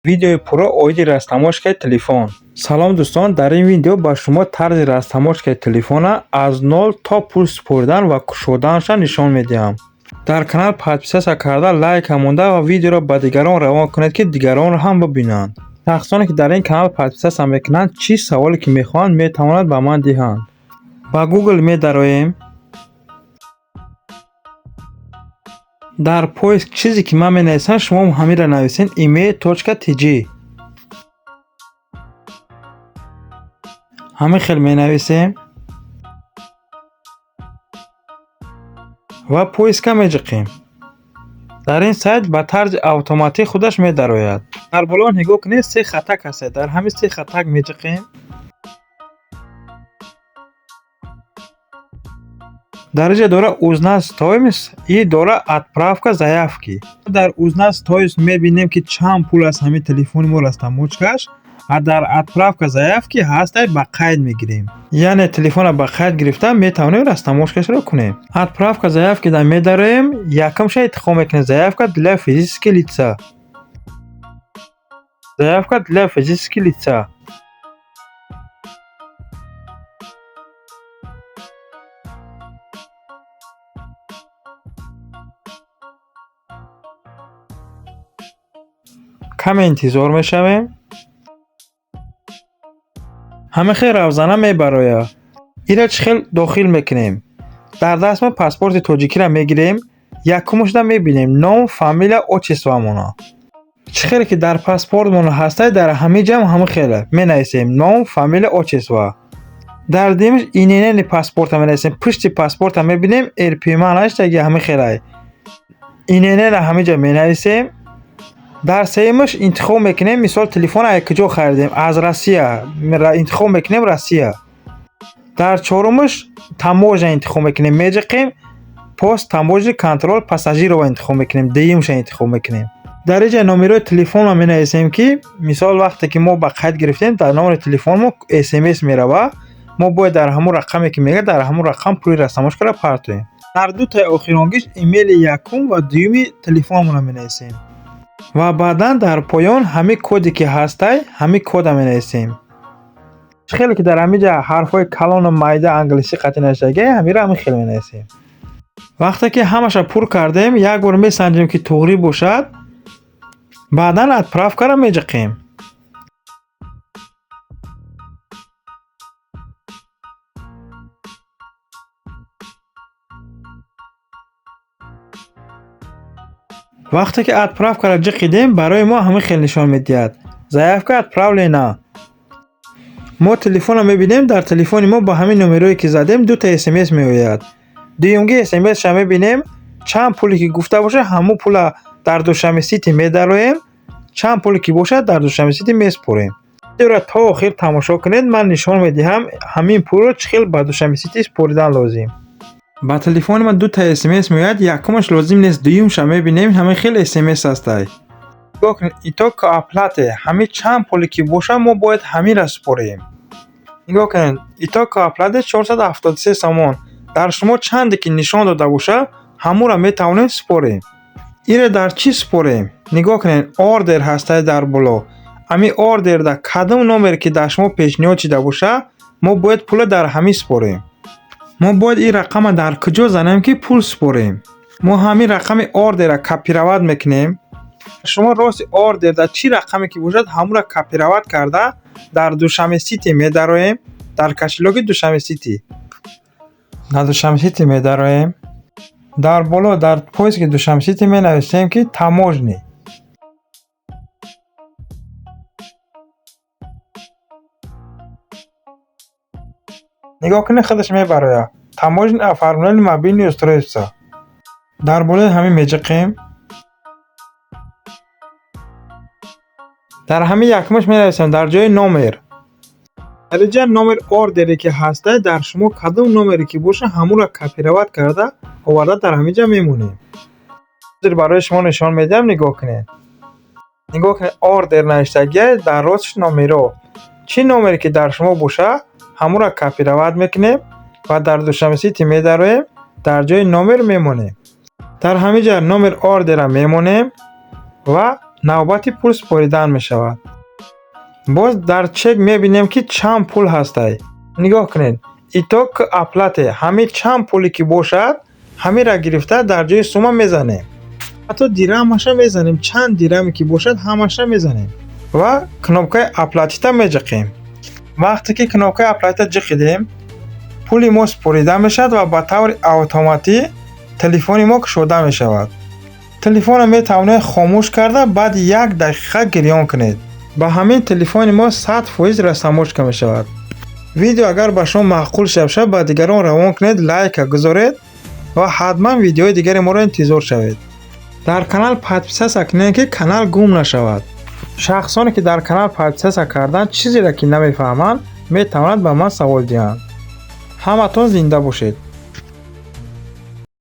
Видеои пурра оиди растаможкаи телефон. Салом, дӯстон, дар ин видео ба шумо тарзи растаможкаи телефона аз нол то пул супоридан ва кушоданашро нишон медиҳам. Дар канал подписаться карда, лайка монда ва видеоро ба дигарон равон кунед, ки дигарон ҳам бибинанд. Шахсоне, ки дар ин канал подписаться мекунанд, чӣ саволе ки мехоҳанд, метавонанд ба ман диҳанд. Ба Google медароем. Дар поиск чизе ки ман менависам, шумо ҳаминро нависед: email.tj. Ҳамин хел менависем ва поиска меҷиқем. Дар ин сайт ба тарзи автоматӣ худаш медарояд. Дар боло нигоҳ кунед, се хатак ҳастад. Дар ҳамин се хатак меҷиқем. Дар инҷа дора узнать стоимость и дора отправка заявки. Дар узнать стоимость мебинем, ки чанд пул аст ҳамин телефони мо растаможкаш, а дар отправка заявки ҳастай, ба қайд мегирем. Яъне телефонро ба қайд гирифта метавонем растаможкашро кунем. Отправка заявки да медароем, якумша интихоб мекунем: заявка для физических лица. Заявка для физических лица. Каме интизор мешавем. Ҳамин хел равзана мебарояд. Инро чӣ хел дохил мекунем? Дар даст мо паспорти тоҷикиро мегирем, якумашда мебинем ном, фамилия, отчествоамона. Чӣ хеле ки дар паспортмон ҳастай, дар ҳамин ҷам ҳамин хеле менависем: ном, фамилия, отчество. Дар дуюмаш ИНН паспорта менависем. Пушти паспорта мебинем, РПМ навиштаги, ҳамин хелай. ИНН-ро ҳамин ҷа менависем. Дар сеюмаш интихоб мекунем, мисол, телефонро аз куҷо харидем, аз Россия, интихоб мекунем Россия. Дар чорумаш таможня интихоб мекунем, меҷиқем, пост таможенный контроль пассажирова интихоб мекунем, дуюмша интихоб мекунем. Дар инҷа номерои телефонро менависем, ки мисол вақте ки мо ба қайд гирифтем, дар номери телефонмо СМС мерава, мо бояд дар ҳамон рақаме ки мегӯяд, дар ҳамон рақам пули растаможкаро партоем. Дар дутаи охиронгиш имейли якум ва дуюми телефонамонро менависем. Ва баъдан дар поён ҳамин коде ки ҳастай, ҳамин кода менависем. Чӣ хеле ки дар ҳамин ҷа ҳарфҳои калону майда англисӣ қатъи навиштагӣ, ҳаминро ҳамин хел менависем. Вақте ки ҳамаша пур кардем, як бор месанҷем, ки туғрӣ бошад, баъдан отправкаро меҷиқем. Вақте ки отправкаро ҷиқидем, барои мо ҳамин хел нишон медиҳад: заявка отправлена. Мо телефонро мебинем, дар телефони мо ба ҳамин номерое ки задем, дута СМС меояд. Дуюмги СМСша мебинем, чанд пуле ки гуфта бошад, ҳамон пула дар Душанбе Сити медароем, чанд пуле ки бошад, дар Душанбе Сити месупорем. Видеоро то охир тамошо кунед, ман нишон медиҳам, ҳамин пулро чӣ хел ба Душанбе Сити супоридан лозим. Ба телефони ман дута СМС меояд, якумаш лозим нест, дуюмша мебинем, ҳамин хел СМС ҳастай. Нигоҳ кунед, итог к оплате, ҳамин чанд пуле ки бошад, мо бояд ҳаминро супорем. Нигоҳ кунед, итог к оплате 473 сомон. Дар шумо чанде ки нишон дода бошад, ҳамонро метавонем супорем. Инро дар чӣ супорем? Нигоҳ кунед, ордер ҳастай дар боло. Ҳамин ордерда кадом номере ки дар шумо пешниҳод шуда бошад, мо бояд пулро дар ҳамин супорем. Мо бояд ин рақамро дар куҷо занем, ки пул супорем? Мо ҳамин рақами ордерро копировать мекунем. Шумо рости ордерда чӣ рақаме ки бошад, ҳамонро копировать карда дар Душанбе Сити медароем, дар кошелёки Душанбе Сити. Дар Душанбе Сити медароем. Дар боло дар поиски Душанбе Сити менависем, ки таможни. Нигоҳ кунед, худаш мебарояд. Таможенное оформление мобильного устройства. Дар болои ҳамин меҷиқем. Дар ҳамин якумаш менависем дар ҷои номер. Дар инҷа номер ордере ки ҳастай, дар шумо кадом номере ки бошад, ҳамонро копировать карда оварда дар ҳамин ҷа мемонем. Ҳозир барои шумо нишон медиҳам, нигоҳ кунед. Нигоҳ кунед, ордер навиштагиай, дар росташ номеро. Чӣ номере ки дар шумо бошад, ҳамонро копировать мекунем ва дар Душанбе Сити медароем, дар ҷои номер мемонем. Дар ҳамин ҷа номер ордера мемонем ва Навбати пул супоридан мешавад. Боз дар чек мебинем, ки чанд пул ҳастай. Нигоҳ кунед, итог к оплате, ҳамин чанд пуле ки бошад, ҳаминро гирифта, дар ҷои сумма мезанем, ҳатто дирамаша мезанем. Чанд дираме ки бошад, ҳамаша мезанем ва кнопкаи оплатить а меҷиқем. Вақте ки кнопкаи оплатить а ҷиқидем, пули мо супорида мешавад ва ба таври автоматӣ телефони мо кушода мешавад. Телефонро метавонед хомӯш карда, баъди як дақиқа гирён кунед. Ба ҳамин телефони мо 100% растаможка мешавад. Видео агар ба шумо маъқул шавад, ба дигарон равон кунед, лайка гузоред ва ҳатман видеои дигари моро интизор шавед. Дар канал подписаться кунед, ки канал гум нашавад. Шахсоне ки дар канал подписаться карданд, чизеро ки намефаҳманд, метавонанд ба ман савол диҳанд. Ҳаматон зинда бошед.